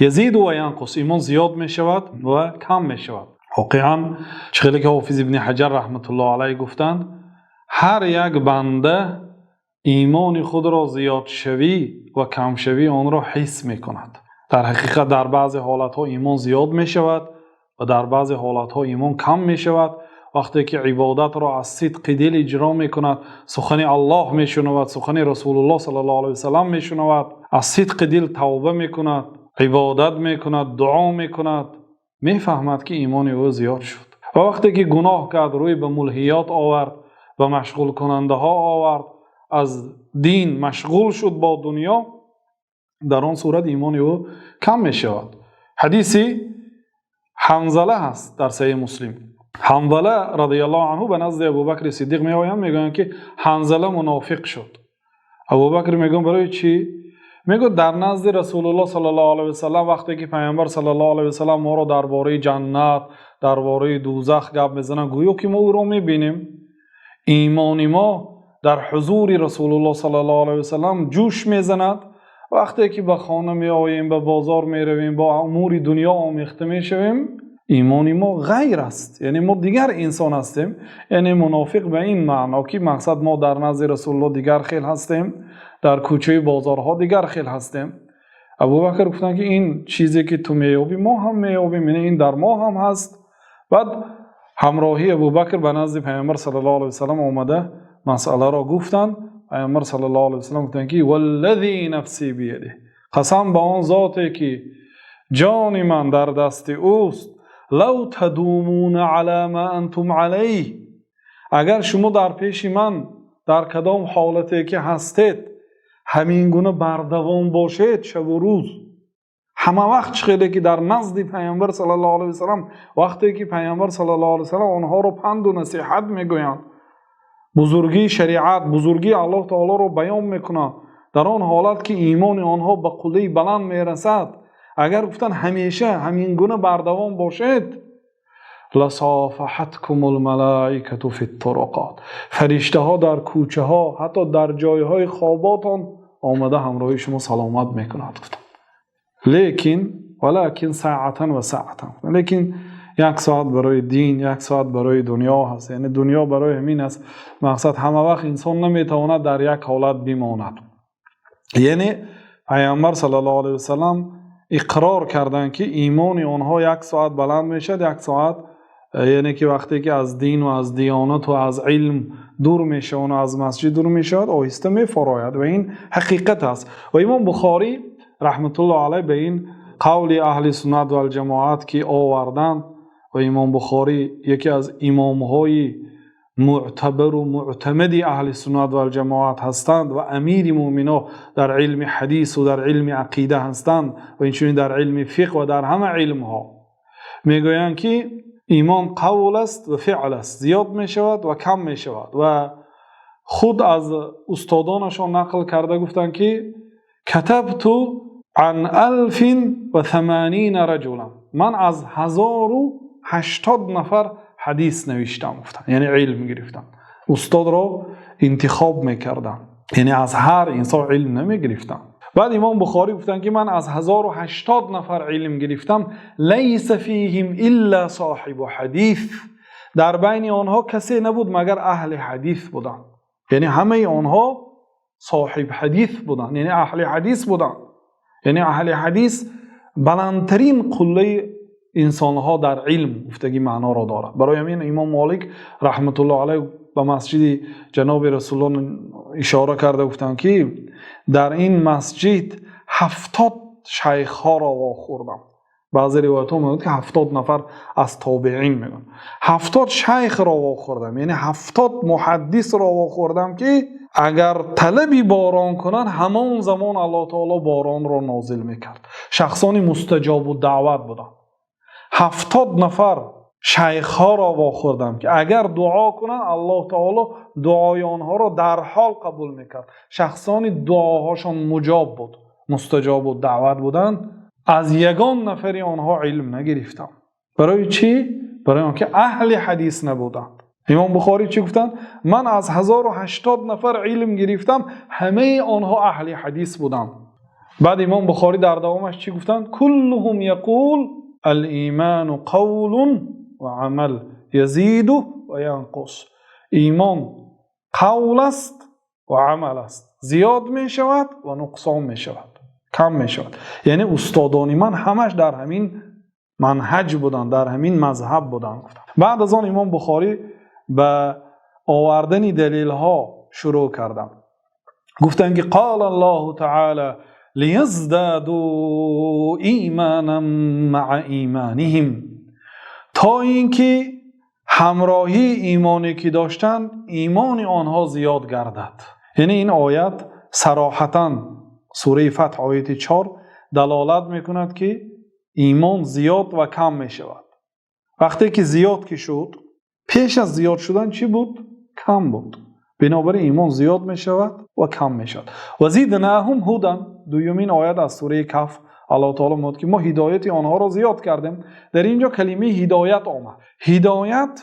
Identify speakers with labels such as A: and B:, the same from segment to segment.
A: يزيد وينقص. Имон зиёд мешавад ва кам мешавад. Воқеан, чӣ хеле ки Ҳофиз Ибни Ҳаҷар раҳматуллоҳи алайҳ гуфтанд, ҳар як банда имони худро зиёдшавӣ ва камшавии онро ҳис мекунад. Дар ҳақиқат, дар баъзе ҳолатҳо имон зиёд мешавад ва дар баъзе ҳолатҳо имон кам мешавад. Вақте ки ибодатро аз сидқи дил иҷро мекунад, сухани Аллоҳ мешунавад, сухани Расулуллоҳ саллаллоҳу алайҳи васаллам мешунавад, аз сидқи дил тавба мекунад, ибодат мекунад, дуо мекунад, мефаҳмад, ки имони ӯ зиёд шуд. Ва вақте ки гуноҳ кард, рӯй ба мулҳиёт овард, ба машғулкунандаҳо овард, аз дин машғул шуд бо дунё, дар он сурат имони ӯ кам мешавад. Ҳадиси Ҳанзала ҳаст дар Саҳеҳи Муслим. Ҳанзала радиаллоҳу анҳу ба назди Абубакри Сиддиқ меоянд, мегӯянд, ки Ҳанзала мунофиқ шуд. Абубакр мегӯянд: «Барои чӣ?» Мегӯяд: «Дар назди Расулуллоҳ саллаллоҳу алайҳи васаллам, вақте ки Паёмбар саллаллоҳу алайҳи васаллам моро дар бораи ҷаннат, дар бораи дӯзах гап мезананд, гӯё ки мо ӯро мебинем. Имони мо дар ҳузури Расулуллоҳ саллаллоҳу алайҳи васаллам ҷӯш мезанад. Вақте ки ба хона меоем, ба бозор меравем, бо умури дунё омехта мешавем, имони мо ғайр аст, яъне мо дигар инсон ҳастем». Яъне мунофиқ ба ин маъно, ки мақсад мо дар назди Расулуллоҳ дигар хел ҳастем, дар кӯчаи бозорҳо дигар хел ҳастем. Абубакр гуфтанд, ки ин чизе ки ту меёбӣ, мо ҳам меёбем, яъне ин дар мо ҳам ҳаст. Баъд ҳамроҳии Абубакр ба назди Паёмбар саллаллоҳу алайҳи васаллам омада, масъаларо гуфтанд. Паёмбар саллаллоҳу алайҳи васаллам гуфтанд, ки والذي نفسي بيده, қасам ба он зоте ки ҷони ман дар дасти ӯст, لو تدومون على ما أنتم عليه, агар шумо дар пеши ман дар кадом ҳолате ки ҳастед, ҳамин гуна бардавом бошед, шабу рӯз, ҳама вақт, чӣ хеле ки дар назди Паёмбар саллаллоҳу алайҳи васаллам, вақте ки Паёмбар саллаллоҳу алайҳи васаллам онҳоро панду насиҳат мегӯянд, бузургии шариат, бузургии Аллоҳ таолоро баён мекунанд, дар он ҳолат ки имони онҳо ба қуллаи баланд мерасад, агар, гуфтанд, ҳамеша ҳамин гуна бардавом бошед, لصافحتكم الملائكة في الطرقات, фариштаҳо дар кӯчаҳо, ҳатто дар ҷойҳои хоботон омада, ҳамроҳи шумо саломат мекунад, гуфтанд. Лекин ولكن ساعة وساعة, лекин як соат барои дин, як соат барои дунё ҳаст. Яъне дунё барои ҳамин аст. Мақсад, ҳама вақт инсон наметавонад дар як ҳолат бимонад. Яъне Паёмбар саллаллоҳу алайҳи васаллам иқрор карданд, ки имони онҳо як соат баланд мешавад, як соат, яъне ки вақте ки аз дину аз диёнату аз илм дур мешаванд, аз масҷид дур мешавад, оҳиста мефарояд ва ин ҳақиқат аст. Ва Имом Бухорӣ раҳматуллоҳ алайҳ ба ин қавли аҳли суннат валҷамоат ки оварданд, ва Имом Бухорӣ яке аз имомҳои мӯътабару мӯътамади аҳли суннат валҷамоат ҳастанд ва амири мӯъмино дар илми ҳадису дар илми ақида ҳастанд ва инчунин дар илми фиқҳ ва дар ҳама илмҳо, мегӯянд, ки имон қавл аст ва феъл аст, зиёд мешавад ва кам мешавад. Ва худ аз устодонашон нақл карда гуфтанд, ки كتبت عن 1080 رجلا, ман аз 1080 нафар ҳадис навиштам, гуфтанд, яъне илм гирифтам. Устодро интихоб мекардам, яъне аз ҳар инсон илм намегирифтам. Баъд Имом Бухорӣ гуфтанд, ки ман аз 1080 нафар илм гирифтам, ليس فيهم إلا صاحب حديث, дар байни онҳо касе набуд, магар аҳли ҳадис буданд. Яъне ҳамаи онҳо соҳиб ҳадис буданд, яъне аҳли ҳадис буданд. Яъне аҳли ҳадис баландтарин қуллаи инсонҳо дар илм гуфтагӣ маъноро дорад. Барои ҳамин Имом Молик раҳматуллоҳ алайҳ ба масҷиди ҷаноби Расулуллоҳ ишора карда гуфтанд, ки дар ин масҷид 70 шайхҳоро вохӯрдам. Баъзе ривоятҳо мегӯянд, ки 70 нафар аз тобеин мегӯянд. 70 шайхро вохӯрдам, яъне 70 муҳаддисро вохӯрдам, ки агар талаби борон кунанд, ҳамон замон Аллоҳ таоло боронро нозил мекард. Шахсони мустаҷобу даъват буданд. 70 нафар шайхҳоро вохӯрдам, ки агар дуо кунанд, Аллоҳ таоло дуои онҳоро дар ҳол қабул мекард. Шахсони дуоҳошон муҷоб буд, мустаҷобу даъват буданд. Аз ягон нафари онҳо илм нагирифтам. Барои чӣ? Барои он ки аҳли ҳадис набуданд. Имом Бухорӣ чӣ гуфтанд? Ман аз 1080 нафар илм гирифтам, ҳамаи онҳо аҳли ҳадис буданд. Баъд имом Бухорӣ дар идомааш чӣ гуфтанд? كلهم يقول الإيمان قول وعمل يزيد وينقص. Имон қавл аст ва амал аст, зиёд мешавад ва нуқсон мешавад, кам мешавад. Яъне устодони ман ҳамаш дар ҳамин манҳаҷ буданд, дар ҳамин мазҳаб буданд, гуфтанд. Баъд аз он имом Бухорӣ ба овардани далелҳо шурӯъ карданд. Гуфтанд ки قال الله تعالى ليزدادوا إيمانا مع إيمانهم, то инки ҳамроҳии имоне ки доштанд, имони онҳо зиёд гардад. Яъне ин оят сароҳатан, сураи Фатҳ, ояти 4, далолат мекунад, ки имон зиёд ва кам мешавад. Вақте ки зиёд ки шуд, пеш аз зиёд шудан чӣ буд? Кам буд. Бинобар ин имон зиёд мешавад ва кам мешавад. وزدناهم هدى, дуюмин оят аз сураи Каҳф, Аллоҳ таоло мегӯяд, ки мо ҳидояти онҳоро зиёд кардем. Дар ин ҷо калимаи ҳидоят омад. Ҳидоят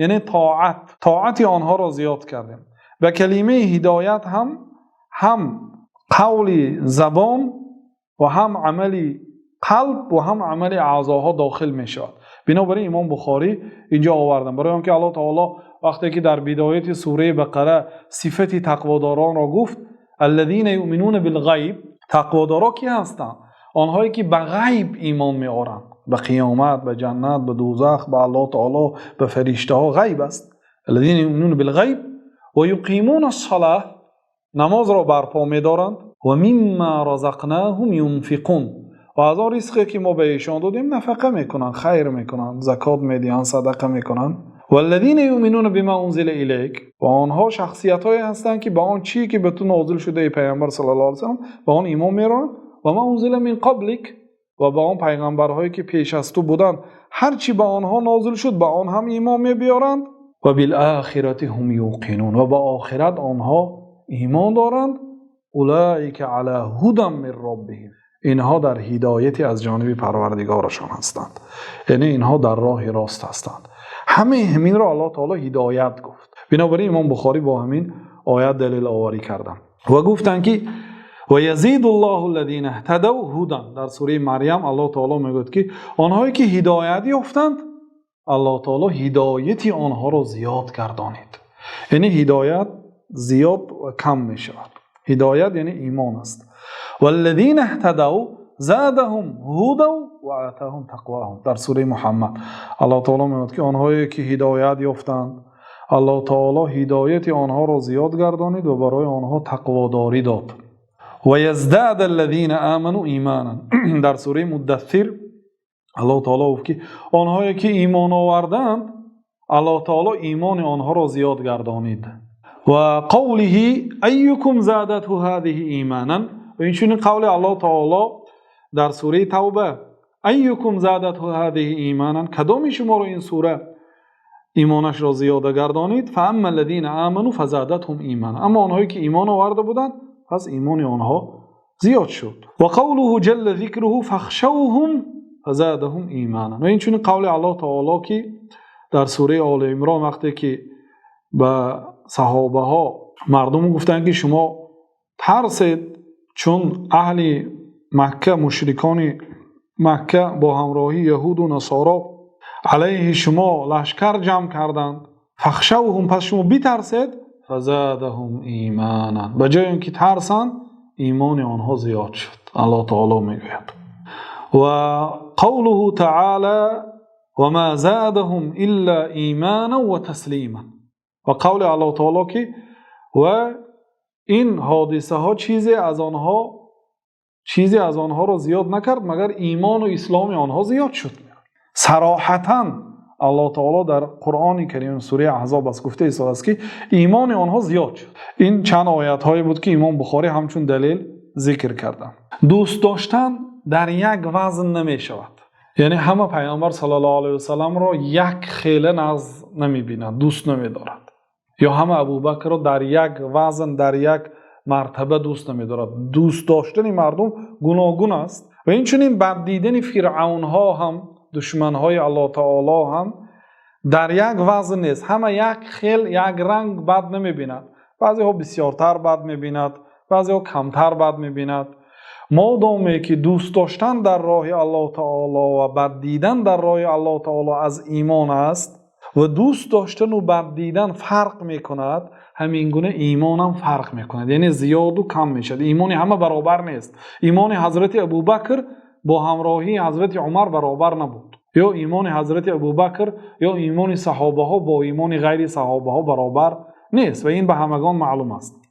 A: яъне тоат, тоати онҳоро зиёд кардем. Ва калимаи ҳидоят ҳам қавли забон ва ҳам амали қалб ва ҳам амали аъзоҳо дохил мешавад. Бинобар ин имом Бухорӣ инҷо оварданд, барои он ки Аллоҳ таоло вақте ки дар бидояти сураи Бақара сифати тақводоронро гуфт: الذين يؤمنون بالغيب. Тақводоро кӣ ҳастанд? Онҳое ки ба ғайб имон меоранд, ба қиёмат, ба ҷаннат, ба дӯзах, ба Аллоҳ таоло, ба фариштаҳо, ғайб аст. الذين يؤمنون بالغيب ويقيمون الصلاة, намозро барпо медоранд, ومما رزقناهم ينفقون, ва аз он ризқе ки мо ба эшон додем нафақа мекунанд, хайр мекунанд, закот медиҳанд, садақа мекунанд. والذين يؤمنون بما أنزل إليك, ва онҳо шахсиятҳое ҳастанд, ки ба он чие ки ба ту нозил шуда, эй пайғамбар صلى الله عليه وسلم, ба он имон меоранд, وما أنزل من قبلك, ва ба он пайғамбарҳое ки пеш аз ту буданд, ҳар чӣ ба онҳо нозил шуд, ба он ҳам имон мебиёранд. وبالآخرة هم يوقنون, ва ба охират онҳо имон доранд. أولئك على هدى من ربهم, инҳо дар ҳидояте аз ҷониби Парвардигорашон ҳастанд, яъне инҳо дар роҳи рост ҳастанд. Ҳамаи ҳаминро Аллоҳ таоло ҳидоят гуфт. Бинобар ин имом Бухорӣ бо ҳамин оят далеловарӣ карданд ва гуфтанд, ки ويزيد الله الذين اهتدوا هدى. Дар сураи Марьям Аллоҳ таоло мегӯяд, ки онҳое ки ҳидоят ёфтанд, Аллоҳ таоло ҳидояти онҳоро зиёд гардонид. Яъне ҳидоят зиёд ва кам мешавад. Ҳидоят яъне имон аст. والذين اهتدوا زادهم هدى وآتاهم تقواهم. Дар сураи Муҳаммад Аллоҳ таоло мегӯяд, ки онҳое ки ҳидоят ёфтанд, Аллоҳ таоло ҳидояти онҳоро зиёд гардонид ва барои онҳо тақводорӣ дод. ويزداد الذين آمنوا إيمانا. Дар сураи Муддассир Аллоҳ таоло гуфт, ки онҳое ки имон оварданд, Аллоҳ таоло имони онҳоро зиёд гардонид. وقوله أيكم زادته هذه إيمانا, ва инчунин қавли Аллоҳ таоло дар сураи Тавба: أيكم زادته هذه إيمانا, кадоми шуморо ин сура имонашро зиёда гардонид? فأما الذين آمنوا فزادتهم إيمانا, аммо онҳое ки имон оварда буданд, пас имони онҳо зиёд шуд. وقوله جل ذكره فاخشوهم فزادهم إيمانا, ва инчунин қавли Аллоҳ таоло, ки дар сураи Оли Имрон, вақте ки ба саҳобаҳо мардум гуфтанд, ки шумо тарсед, чун аҳли Макка, мушрикони Макка бо ҳамроҳии яҳуду насоро алайҳи шумо лашкар ҷамъ карданд, فاخشوهم, пас шумо битарсед, فزادهم إيمانا, ба ҷои он ки тарсанд, имони онҳо зиёд шуд, Аллоҳ таоло мегӯяд. وقوله تعالى وما زادهم إلا إيمانا وتسليما, ва қавли Аллоҳ таоло, ки ва ин ҳодисаҳо чизе аз онҳоро зиёд накард, магар имону исломи онҳо зиёд шуд. Сароҳатан Аллоҳ таоло дар Қуръони Карим, сураи Аҳзоб аст, гуфта истодааст, ки имони онҳо зиёд шуд. Ин чанд оятҳое буд, ки имом Бухорӣ ҳамчун далел зикр карданд. Дӯст доштан дар як вазн намешавад, яъне ҳама пайғамбар صلى الله عليه وسلم ро як хела нағз намебинад, дӯст намедорад, ё ҳама Абубакрро дар як вазн, дар як мартаба дӯст намедорад. Дӯст доштани мардум гуногун аст. Ва инчунин бад дидани фиръавнҳо ҳам, душманҳои Аллоҳ таоло ҳам дар як вазн нест. Ҳама як хел, як ранг бад намебинад. Баъзеҳо бисёртар бад мебинад, баъзеҳо камтар бад мебинад. Модоме ки дӯст доштан дар роҳи Аллоҳи таъоло ва бад дидан дар роҳи Аллоҳи таъоло аз имон аст ва дӯст доштан ва бад дидан фарқ мекунад, ҳамин гуна имон ҳам фарқ мекунад, яъне зиёд ва кам мешавад. Имони ҳама баробар нест. Имони ҳазрати Абӯбакр бо ҳамроҳии ҳазрати Умар баробар набуд. Ё имони ҳазрати Абӯбакр ё имони саҳобаҳо бо имони ғайри саҳобаҳо баробар нест ва ин ба ҳамагон маълум аст.